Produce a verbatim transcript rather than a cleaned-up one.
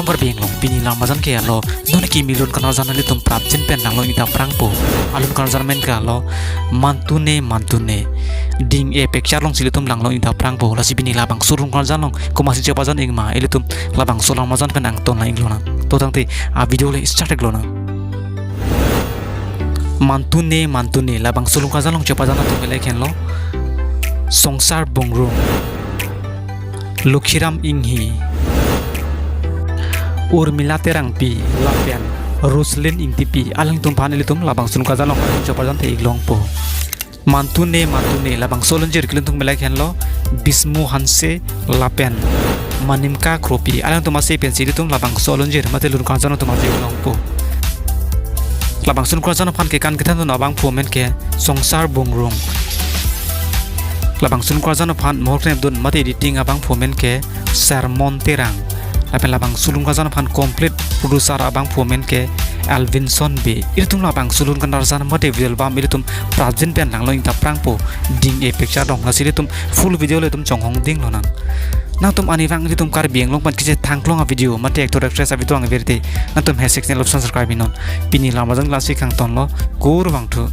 Karbi Anglong pini lam ajan ke alo, non kimi lun karjan ilitum prapjin pen langlong-ik dak prangpo. Alun karjan amen ke alo, Mantune Mantune. Ding-e picture alongsi ilitum langlong-ik dak prangpo. Lasi pini labangso lun karjan along komatsi chepajan-ik ma, ilitum labangso lam ajan pen angton lang-ik lonang. To tangte a video le start-ik lonang. Mantune Mantune, labangso lun karjan along chepajan atum ke lake henlo, Songsar Bongrung, Lokhiram Inghi, Urmila Terangpi, lapen Roslyn Ingtipi. Alangtum aphan ilitum labangso lun karjan along chepajan-ik longpo. Mantune Mantune, labangso alonjir kelun atum ke lake henlo, Bismu Hanse lapen Manimka Kropi. Alangtum ase pensi ilitum labangso alonjir mate lun karjan atum arju-ik longpo. Labangso lun karjan aphan kekan kethandun abangphu amen ke Songsar Bongrung. Labangso lun karjan aphan mohor klemdun mate editing abangphu amen ke Sermon Terang. Lapen labangso lun karjan aphan complete producer abangphu amen ke Alvinson Bey. Ilitum labangso lun karjan mate video album ilitum prapjin pen langlong-ik dak prangpo. Ding-e picture along. Lasi ilitum full video le ilitum chonghong ding lonang. Nangtum arnivang ilitum Karbi Anglong pen kechethang klong a video mate actor actress a video nangverji te, nangtum hashtag channel subscribe-ik non. Pini lam ajan lasi kangtonlo, kurvangthu.